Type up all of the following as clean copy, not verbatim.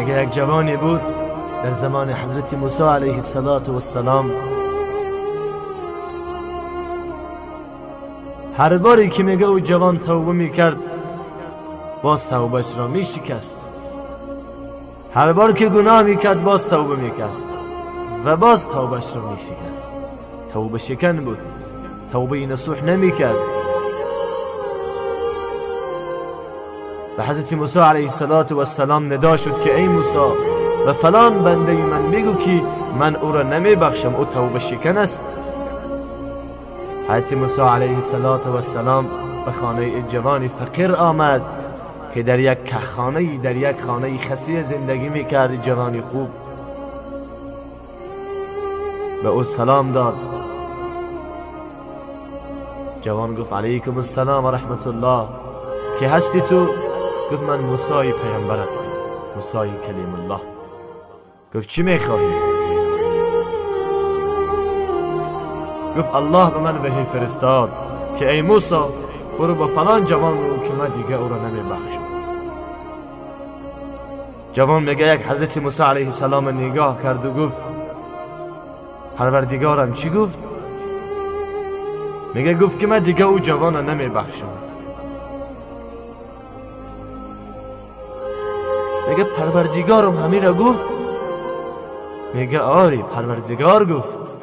میگه یک جوانی بود در زمان حضرت موسی علیه السلام. هر باری که میگه او جوان توبه میکرد باز توبهش را میشکست. هر بار که گناه میکرد باز توبه میکرد و باز توبهش را میشکست. توبه شکن بود، توبه نصوح نمیکرد. به حضرت موسی علیه السلام ندا شد که ای موسی، به فلان بنده من میگو که من او را نمیبخشم، او توبه شکن است. حضرت موسی علیه السلام به خانه جوانی فقیر آمد که در یک خانه، در یک خانه خسی زندگی میکرد. جوانی خوب به او سلام داد. جوان گفت علیکم السلام و رحمت الله، که هستی تو؟ گفت من موسی پیامبر هستم، موسی کلیم الله. گفت چی میخواهی؟ گفت الله به من وحی فرستاد که ای موسی برو با فلان جوان رو که من دیگه او را نمیبخشم. جوان میگه یک حضرت موسی علیه السلام نگاه کرد و گفت پروردگارم چی گفت؟ میگه گفت که من دیگه او جوان را نمیبخشم. میگه پروردگارم همین را گفت؟ میگه آری پروردگار گفت.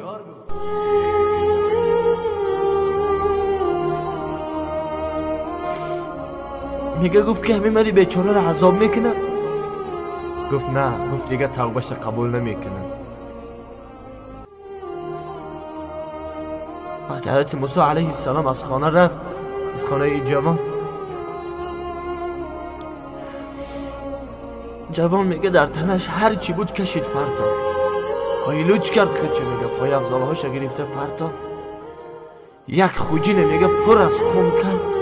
میگه گفت که همین مری بیچاره را عذاب میکنه؟ گفت نه، گفت دیگه توبهش قبول نمیکنه. وقتی حضرت موسی علیه السلام از خانه رفت، از خانه جوان، جوان میگه در تنش هر چی بود کشید پرتاف، پایلوچ کرد خودش، میگه پای افضالهاش گرفته پرتاف، یک خوجینه میگه پر از خون کرد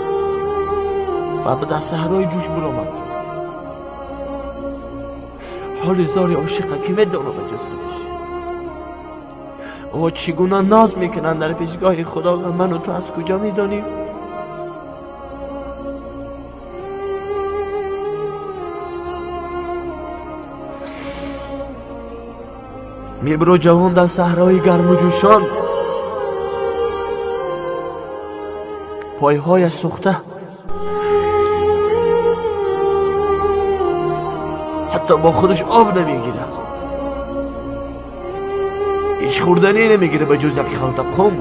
و به دست صحرای جوش برآمد. حال زار عاشقه که میدانه به جز خودش او چگونه ناز میکنن در پیشگاه خدا و من و تو از کجا میدانیم؟ میبرو جوان در صحرای گرم و جوشان، پایهایش سوخته، حتی با خودش آب نمیگیره، هیچ خوردنی نمیگیره به جز یک خلطه قم.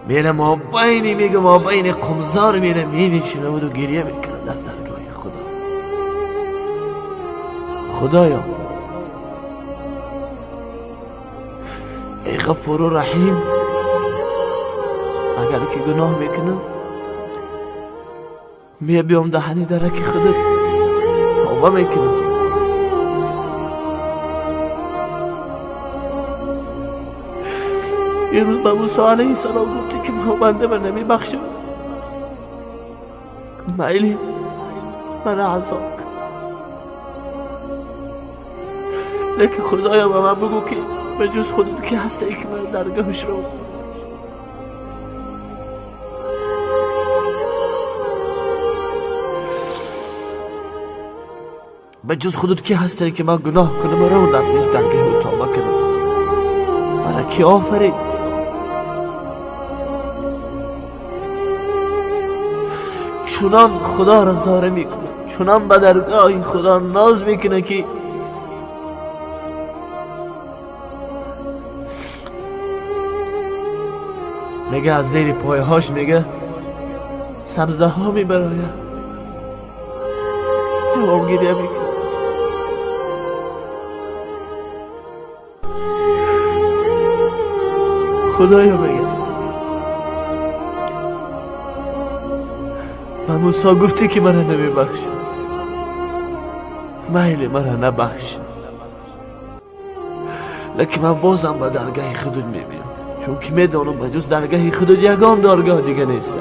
میره ما بینی، میگه ما بین قمزار میره مینشینه و گریه میکنه در درگاه خدا. خدایا ای غفور و رحیم، اگر که گناه میکنم می بیام دهنی درک خودت توبه میکنم. یه روز به موسی علیه السلام گفتی که بنده من نمیبخشم، میلی من عذاب کن، لیکن خدایا به من بگو که به جز خودت که هستی که من درگاهش رو به جز خودت که هستی که من گناه کنم رو در پیش درگاه توبه کنم. مرا کی آفرید؟ چنان خدا را زاره میکنه، چنان به درگاه خدا ناز میکنه که میگه از زیر پایهاش میگه سبزه ها میبراید. جواب گریه میکنه. خدایا میگه به موسی گفتی که مرا نمیبخشی، میل مرا نبخش، لیکن من بازم به درگاه خودت میبینم، چون که میدانم به جز درگاه خودت یگان درگاه دیگه نیست،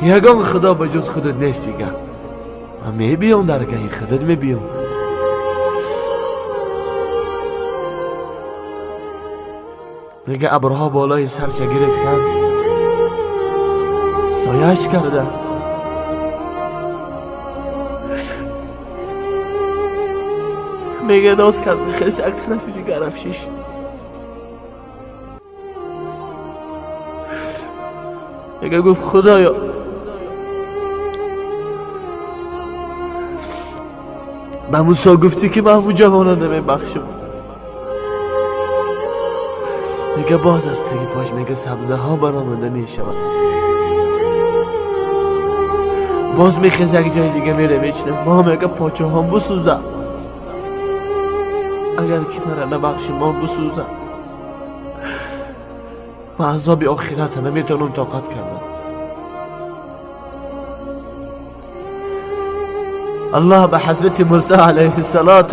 یگان خدا به جز خودت نیست دیگه. من میبینم درگاه خودت میبینم. میگه ابرها بالای سرش گرفتن، سایه‌اش کرده. میگه ناز کرد خیلی یک طرفی دیگه رفت. میگه گفت خدایا به موسی گفتی که من اون جوانه نمیبخشم. میگه باز از تگی پاش میگه سبزه ها برآمده میشود. باز میخیزه یک جای دیگه میره میچنه. ما میگه پاچه هم بسوزه، اگر که مرا نبخشی ما بسوزه، من عذاب آخرت نمیتونم طاقت کردم. الله به حضرت موسی علیه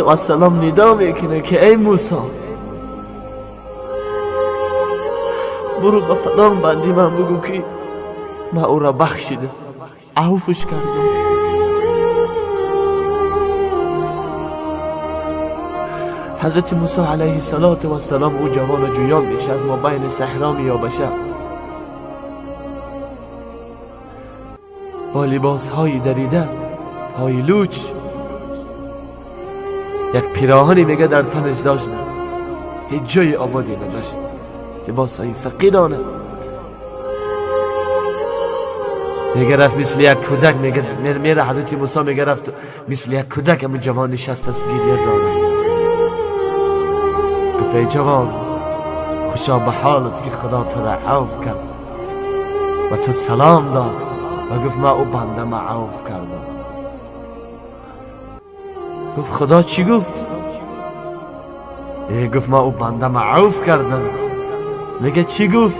السلام ندا میکنه که ای موسی برو به فلان بندی من بگو که من او را بخشیدم، عفوش کردم. حضرت موسی علیه السلام او جوان جویان میشه، از ما بین صحرا میابشه، با لباس های دریده، پای لوچ، یک پیراهنی میگه در تنش داشت، هیچ جای آبادی نداشت، لباس های فقیرانه. میگه رفت مثل یک کودک، میگه میره حضرت موسی میگه رفت مثل یک کودک همون جوان نشست از گریه داره. گفت ای جوان خوشا به حالت که خدا تو را عفو کرد و تو سلام داد و گفت ما او بنده ما عفو کردم. گفت خدا چی گفت؟ گفت ما او بنده ما عفو کردم. میگه چی گفت؟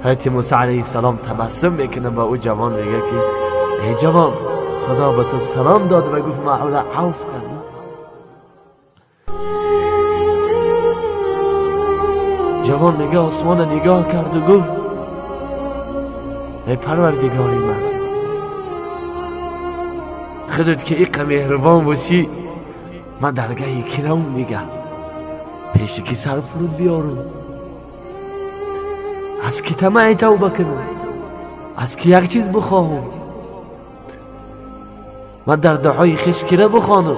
حضرت موسی علیه السلام تبسم میکنه با او جوان، میگه که ای جوان خدا به تو سلام داد و گفت ما او را عفو کردم. جوان میگه آسمان نگاه کرد و گفت ای پروردگاری من، خودت که ایقه مهربان باشی، من درگاه کرم دیگه پیش کی سر فرود بیارم، از کی طمع توبه کنم، از کی یک چیز بخواهم، من در دعای خویش کی را بخوانم.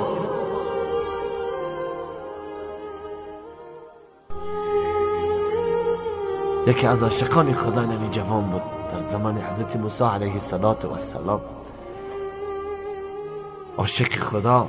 یکی از عاشقان خدا نمی جوان بود در زمان حضرت موسی علیه السلام، عاشق خدا.